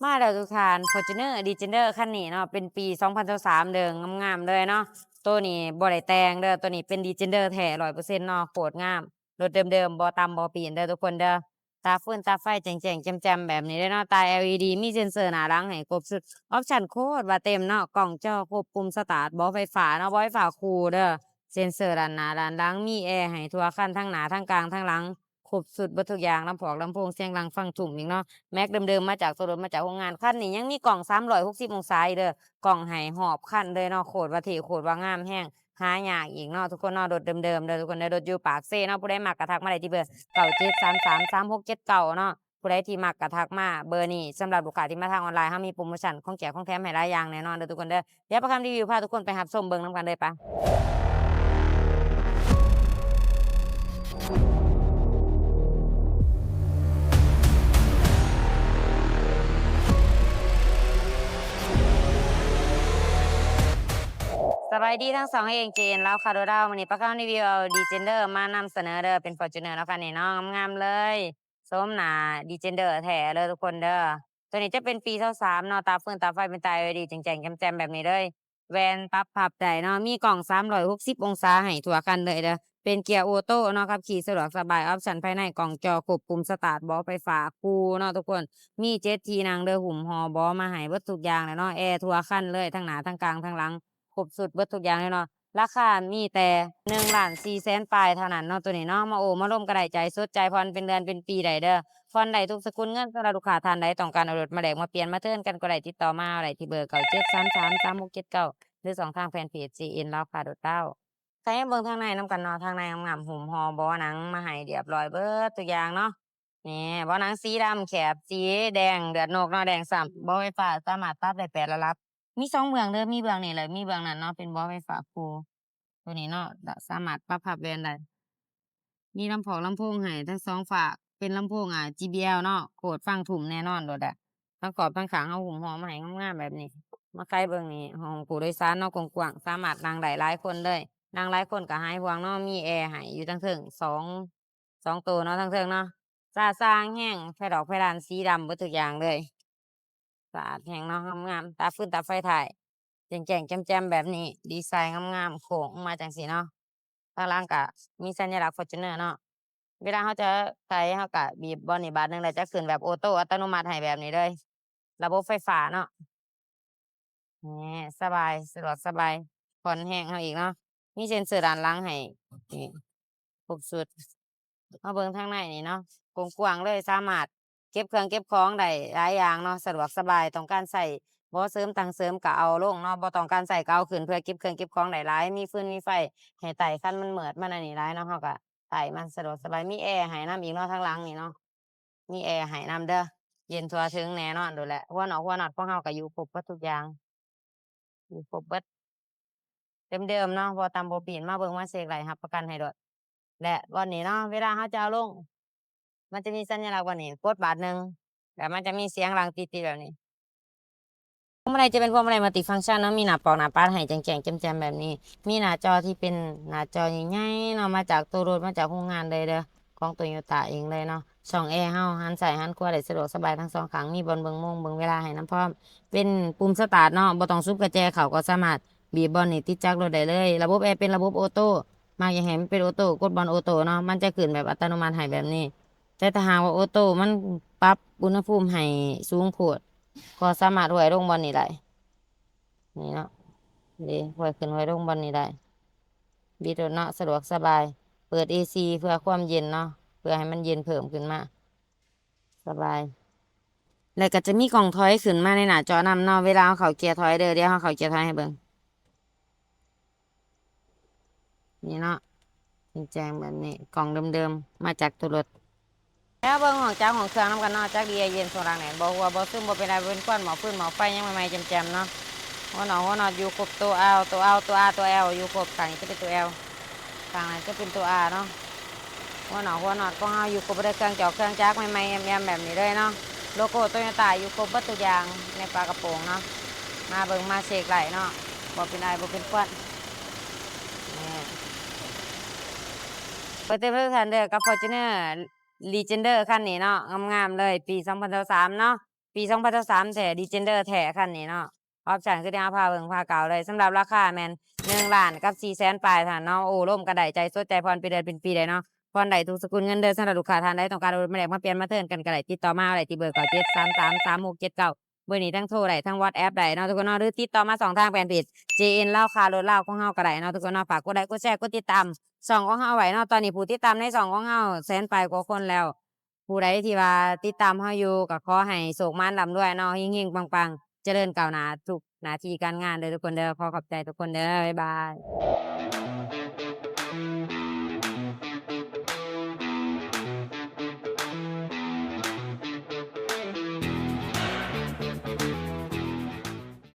ມາແລ້ວທຸກທ່ານ ຟໍຈູນເນີ ດີເຈັນເດີ ຄັນນີ້ເນາະ ເປັນປີສອງພັນຊາວສາມເດີ ງາມໆເລີຍເນາະ. ໂຕນີ້ບໍ່ໄດ້ແຕ່ງເດີ ໂຕນີ້ເປັນດີເຈັນເດີແທ້ຮ້ອຍເປີເຊັນເນາະ ໂຄດງາມ ລົດເດີມໆ ບໍ່ຕຳບໍ່ປີ້ນເດີທຸກຄົນເດີ. ຕາຟືນຕາໄຟແຈ້ງໆແຈ່ມໆແບບນີ້ເລີຍເນາະ ຕາ ແອລອີດີ ມີເຊັນເຊີໜ້າຫຼັງໃຫ້ຄົບຊຸດ ອອບຊັນໂຄດວ່າເຕັມເນາະ ກ້ອງຈໍຄົບ ປຸ່ມສະຕາດ ເບາະໄຟຟ້າເນາະ ເບາະໄຟຟ້າຄູ່ເດີ ເຊັນເຊີດ້ານໜ້າດ້ານຫຼັງ ມີແອໃຫ້ທົ່ວຄັນ ທັງໜ້າ ທັງກາງ ທັງຫຼັງ ຄົບຊຸດເບິດທຸກຢ່າງ ລຳພອກລຳໂພງ ສຽງດັງຟັງທຸ້ມອີກເນາະ. ແມັກເດີມໆ ມາຈາກໂຕລົດ ມາຈາກໂຮງງານ. ຄັນນີ້ຍັງມີກ້ອງສາມຮ້ອຍຫົກສິບອົງສາອີກເດີ ກ້ອງໃຫ້ຮອບຄັນເລີຍເນາະ ໂຄດວ່າເທ່ ໂຄດວ່າງາມແຮງ ຫາຍາກອີກເນາະທຸກຄົນເນາະ. ລົດເດີມໆເດີທຸກຄົນເດີ ລົດຢູ່ປາກເຊເນາະ. ຜູ້ໃດມັກກະທັກມາໄດ້ທີ່ເບີ ເກົ້າເຈັດສາມສາມສາມຫົກເຈັດເກົ້າເນາະ. ຜູ້ໃດທີ່ມັກກະທັກມາເບີນີ້. ສຳລັບລູກຄ້າທີ່ມາທາງອອນລາຍ ເຮົາມີໂປຣໂມຊັນຂອງແຈກຂອງແຖມໃຫ້ຫຼາຍຢ່າງແນ່ນອນເດີທຸກຄົນເດີ. ດຽວປາຄຳຣີວິວພາທຸກຄົນໄປຮັບຊົມເບິ່ງນຳກັນເລີຍປະ. ສະບາຍດີທັງສອງເອເຈນລາວຄາໂດດາວ. ມື້ນີ້ປາຄຳຣີວິວເອົາດີເຈັນເດີມານຳສະເໜີເດີ ເປັນຟໍຈູນເນີເນາະ ຄັນນີ້ເນາະ ງາມໆເລີຍ. ໂສມໜ້າດີເຈັນເດີແທ້ເດີທຸກຄົນເດີ. ໂຕນີ້ຈະເປັນປີຊາວສາມເນາະ ຕາຟືນຕາໄຟເປັນຕາ ແອລອີດີ ແຈ້ງໆແຈ່ມໆແບບນີ້ເລີຍ. ແວ່ນປັບພັບໄດ້ເນາະ ມີກ້ອງສາມຮ້ອຍຫົກສິບອົງສາໃຫ້ທົ່ວຄັນເລີຍເດີ ເປັນເກຍໂອໂຕ້ເນາະ ຂັບຂີ່ສະດວກສະບາຍ. ອອບຊັນພາຍໃນ ກ້ອງຈໍຄົບ ປຸ່ມສະຕາດ ເບາະໄຟຟ້າຄູ່ເນາະທຸກຄົນ ມີເຈັດທີ່ນັ່ງເດີ ຫຸ້ມຫໍ່ເບາະມາໃຫ້ເບິດທຸກຢ່າງແລ້ວເນາະ ແອທົ່ວຄັນເລີຍ ທັງໜ້າ ທັງກາງ ທັງຫຼັງ ຄົບຊຸດເບິດທຸກຢ່າງເລີຍເນາະ. ລາຄາມີແຕ່ໜຶ່ງລ້ານສີ່ແສນປາຍເທົ່ານັ້ນເນາະ ໂຕນີ້ເນາະ. ມາໂອ້ມາລົມກໍໄດ້ ຈ່າຍສົດຈ່າຍຜ່ອນເປັນເດືອນເປັນປີໄດ້ເດີ ຜ່ອນໄດ້ທຸກສະກຸນເງິນ. ສຳລັບລູກຄ້າທ່ານໃດຕ້ອງການເອົາລົດມາແລກມາປ່ຽນມາເທີນກັນກໍໄດ້ ຕິດຕໍ່ມາໄດ້ທີ່ເບີ ເກົ້າເຈັດສາມສາມສາມຫົກເຈັດເກົ້າ ຫຼືຊ່ອງທາງແຟນເພຈ ເຈເອັນ ລາວຄາໂດດາວ. ໃສ່ມາເບິ່ງທາງໃນນຳກັນເນາະ ທາງໃນງາມໆ ຫຸ້ມຫໍ່ເບາະໜັງມາໃຫ້ຮຽບຮ້ອຍເບິດທຸກຢ່າງເນາະ. ນີ້ ເບາະໜັງສີດຳແຄບ ສີແດງເລືອດນົກເນາະ ແດງຊ້ຳ ເບາະໄຟຟ້າສາມາດປັບໄດ້ແປດລະດັບ ມີສອງເບື້ອງເດີ ມີເບື້ອງນີ້ ແລະ ມີເບື້ອງນັ້ນເນາະ ເປັນເບາະໄຟຟ້າຄູ່ ໂຕນີ້ເນາະ ສາມາດປັບພັບແວ່ນໄດ້. ມີລຳພອກລຳໂພງໃຫ້ທັງສອງຟາກ ເປັນລຳໂພງ ອາ ຈີບີແອລ ເນາະ ໂຄດຟັງທຸ້ມແນ່ນອນໂລດແຫຼະ. ທັງຂອບທັງຂ້າງເຮົາຫຸ້ມຫໍ່ມາໃຫ້ງາມໆແບບນີ້. ມາໄຂເບິ່ງນີ້ ຫ້ອງຜູ້ໂດຍສານເນາະ ກວ້າງໆ ສາມາດນັ່ງໄດ້ຫຼາຍຄົນເລີຍ ນັ່ງຫຼາຍຄົນກໍຫາຍຫ່ວງເນາະ. ມີແອໃຫ້ຢູ່ທາງເທິງສອງ ສອງໂຕເນາະ ທາງເທິງເນາະ. ສະອາດສະອ້າງແຮງ ໄຟດອກໄຟດ້ານສີດຳເບິດທຸກຢ່າງເລີຍ ສະອາດແຮງເນາະ ງາມໆ ຕາຟືນຕາໄຟທ້າຍ ແຈ້ງໆແຈ່ມໆແບບນີ້ ດີໄຊງາມໆ ໂຄ້ງອອກມາຈັ່ງຊີ້ເນາະ. ທາງຫຼັງກະມີສັນຍະລັກຟໍຈູນເນີເນາະ ເວລາເຮົາຈະໄຂ ເຮົາກະບີບບ່ອນນີ້ບາດໜຶ່ງ ແລ້ວຈະຂຶ້ນແບບໂອໂຕ້ອັດຕະໂນມັດໃຫ້ແບບນີ້ເລີຍ ລະບົບໄຟຟ້າເນາະ. ນີ້ ສະບາຍ ສະດວກສະບາຍ ຜ່ອນແຮງເຮົາອີກເນາະ. ມີເຊັນເຊີດ້ານຫຼັງໃຫ້ ນີ້ ຄົບຊຸດ. ມາເບິ່ງທາງໃນນີ້ເນາະ ກວ້າງໆເລີຍ ສາມາດເກັບເຄື່ອງເກັບຂອງໄດ້ຫຼາຍຢ່າງເນາະ ສະດວກສະບາຍ. ຕ້ອງການໃຊ້ເບາະເສີມ ຕັ່ງເສີມກໍເອົາລົງເນາະ ບໍ່ຕ້ອງການໃຊ້ກໍເອົາຂຶ້ນ ເພື່ອເກັບເຄື່ອງເກັບຂອງໄດ້ຫຼາຍ. ມີຟືນມີໄຟໃຫ້ໄຕ້ ຄັນມັນມືດມັນອັນນີ້ຫຼາຍເນາະ ເຮົາກໍໄຕ້ມັນສະດວກສະບາຍ. ມີແອໃຫ້ນຳອີກເນາະ ທາງຫຼັງນີ້ເນາະ ມີແອໃຫ້ນຳເດີ ເຢັນທົ່ວເຖິງແນ່ນອນໂລດແຫຼະ. ຫົວນອກຫົວນັອດຂອງເຮົາກໍຢູ່ຄົບເບິດທຸກຢ່າງ ຢູ່ຄົບເບິດ ເດີມໆເນາະ ບໍ່ຕຳບໍ່ປີ້ນ ມາເບິ່ງມາເຊັກໄດ້ ຮັບປະກັນໃຫ້ໂລດ. ແລະບ່ອນນີ້ເນາະ ເວລາເຮົາຈະເອົາລົງ ມັນຈະມີສັນຍະລັກບ່ອນນີ້ ກົດບາດໜຶ່ງ ແລ້ວມັນຈະມີສຽງດັງຕິດໆແບບນີ້. ພວງມາໄລຈະເປັນພວງມາໄລມັນຕິຟັງຊັນເນາະ ມີໜ້າປອກໜ້າປັດໃຫ້ແຈ້ງໆແຈ່ມໆແບບນີ້ ມີໜ້າຈໍທີ່ເປັນໜ້າຈໍໃຫຍ່ໆເນາະ ມາຈາກໂຕລົດ ມາຈາກໂຮງງານເລີຍເດີ ຂອງໂຕໂຍຕ້າເອງເລີຍເນາະ. ຊ່ອງແອເຮົາຫັນຊ້າຍຫັນຂວາໄດ້ສະດວກສະບາຍທັງສອງຂ້າງ ມີບ່ອນເບິ່ງໂມງເບິ່ງເວລາໃຫ້ນຳພ້ອມ ເປັນປຸ່ມສະຕາດເນາະ ບໍ່ຕ້ອງສຸມກະແຈເຂົ້າກໍສາມາດບີບບ່ອນນີ້ຕິດຈັກລົດໄດ້ເລີຍ. ລະບົບແອເປັນລະບົບໂອໂຕ້ ມັກຢາກໃຫ້ມັນເປັນໂອໂຕ້ ກົດບ່ອນໂອໂຕ້ເນາະ ມັນຈະຂຶ້ນແບບອັດຕະໂນມັດໃຫ້ແບບນີ້. ແຕ່ຖ້າຫາກວ່າໂອໂຕ້ມັນປັບອຸນຫະພູມໃຫ້ສູງໂພດ ກໍສາມາດຫ້ວຍລົງບ່ອນນີ້ໄດ້ ນີ້ເນາະ ເດ ຫ້ວຍຂຶ້ນຫ້ວຍລົງບ່ອນນີ້ໄດ້ ບິດໂລດເນາະ ສະດວກສະບາຍ. ເປີດເອຊີເພື່ອຄວາມເຢັນເນາະ ເພື່ອໃຫ້ມັນເຢັນເພີ່ມຂຶ້ນມາ ສະບາຍ. ແລ້ວກໍຈະມີກ້ອງຖອຍຂຶ້ນມາໃນໜ້າຈໍນຳເນາະ ເວລາເຮົາເຂົ້າເກຍຖອຍເດີ ດຽວເຮົາເຂົ້າເກຍຖອຍໃຫ້ເບິ່ງ. ນີ້ເນາະ ແຈ້ງແບບນີ້ ກ້ອງເດີມໆ ມາຈາກໂຕລົດ. ແລ້ວເບິ່ງຫ້ອງຈັກຫ້ອງເຄື່ອງນຳກັນເນາະ ຈັກດີແອເຢັນຊ່ວງລ່າງແໜ້ນ ບໍ່ຮົ່ວບໍ່ຊຶມ ບໍ່ເປັນໄອບໍ່ເປັນຄວັນ ໝໍ້ຟືນໝໍ້ໄຟຍັງໃໝ່ໆແຈ່ມໆເນາະ. ຫົວນອກຫົວນັອດຢູ່ຄົບ ໂຕແອວ ໂຕແອວ ໂຕອາ ໂຕແອວ ຢູ່ຄົບ. ຂ້າງນີ້ຈະເປັນໂຕແອວ ຂ້າງນັ້ນຈະເປັນໂຕອາເນາະ. ຫົວນອກຫົວນັອດຂອງເຮົາຢູ່ຄົບເບິດ ເຄື່ອງຈອກເຄື່ອງຈັກໃໝ່ໆແອມໆແບບນີ້ເລີຍເນາະ. ໂລໂກ້ໂຕໂຍຕ້າຢູ່ຄົບເບິດທຸກຢ່າງໃນຝາກະໂປງເນາະ. ມາເບິ່ງມາເຊັກໄດ້ເນາະ ບໍ່ເປັນໄອບໍ່ເປັນຄວັນ. ນີ້ ເປີດເຕັມເລີຍທ່ານເດີ ກັບຟໍຈູນເນີ ລີເຈນເດີ ຄັນນີ້ເນາະ ງາມໆເລີຍ ປີສອງພັນຊາວສາມເນາະ. ປີສອງພັນຊາວສາມແທ້ ດີເຈັນເດີແທ້ຄັນນີ້ເນາະ. ອອບຊັນຄືທີ່ເຮົາພາເບິ່ງພາກ່າວເລີຍ ສຳລັບລາຄາແມ່ນໜຶ່ງລ້ານກັບສີ່ແສນປາຍເທົ່ານັ້ນເນາະ. ໂອ້ ລົມກໍໄດ້ ໃຈສົດໃຈຜ່ອນ ປີເດືອນເປັນປີໄດ້ເນາະ. ຜ່ອນໄດ້ທຸກສະກຸນເງິນເດີ. ສຳລັບລູກຄ້າທ່ານໃດຕ້ອງການລົດມາແລກມາປ່ຽນມາເທີນກັນກໍໄດ້ ຕິດຕໍ່ມາໄດ້ທີ່ເບີເກົ້າເຈັດສາມສາມສາມຫົກເຈັດເກົ້າ ເບີນີ້ທັງໂທໄດ້ ທັງ WhatsApp ໄດ້ເນາະທຸກຄົນເນາະ ຫຼືຕິດຕໍ່ມາຊ່ອງທາງແຟນເພຈ ເຈເອັນ ລາວຄ້າລົດລາວຂອງເຮົາກໍໄດ້ເນາະທຸກຄົນເນາະ. ຝາກກົດໄລກົດແຊ ກົດຕິດຕາມຊ່ອງຂອງເຮົາໄວ້ເນາະ. ຕອນນີ້ຜູ້ຕິດຕາມໃນຊ່ອງຂອງເຮົາແສນປາຍກວ່າຄົນແລ້ວ. ຜູ້ໃດທີ່ວ່າຕິດຕາມເຮົາຢູ່ ກໍຂໍໃຫ້ໂຊກໝານລ່ຳລວຍເນາະ ເຮັງໆ ປັງໆ ຈະເລີນກ້າວໜ້າທຸກໜ້າທີ່ການງານເດີທຸກຄົນເດີ. ຂໍຂອບໃຈທຸກຄົນເດີ ບາຍບາຍ.